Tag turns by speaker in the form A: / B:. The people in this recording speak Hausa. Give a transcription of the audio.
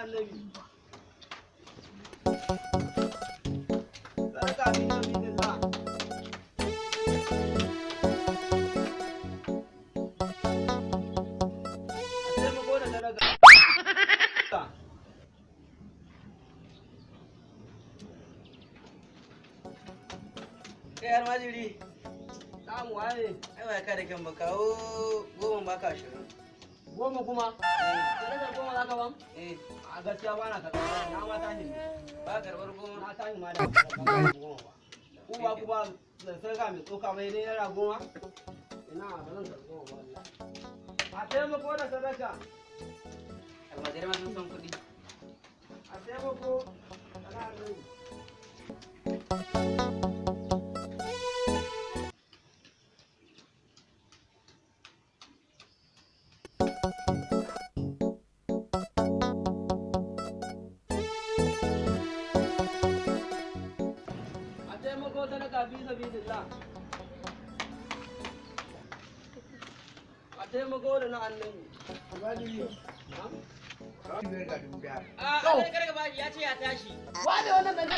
A: annabi. Sadaka fi sabilillah. A taimako da sadaka.
B: Kai almajiri,
A: Samu waye.
B: Ai ba ka da kyan ba, kawo 10 baka 20.
A: 10 kuma? Sadaka 10 za ka ban?
B: Eh.
A: A gaskiya ba na karɓa. Na ma tashi ne.
B: Ba karɓar 10.
A: Na tashi ma da ba 10 ba. Ku ba ku ba sadaka mai tsoka bai dai naira 10. Ina ba zan karɓi 10 ba wallahi. A taimako da sadaka.
B: Almajirai ma sun san kuɗi.
A: A taimako. Sana annabi. A taimako sadaka fi sabilillah. A taimako da na annabi. Na'am?
B: A kar ka bashi, ya ce ya tashi.
A: Wane wannan ɗan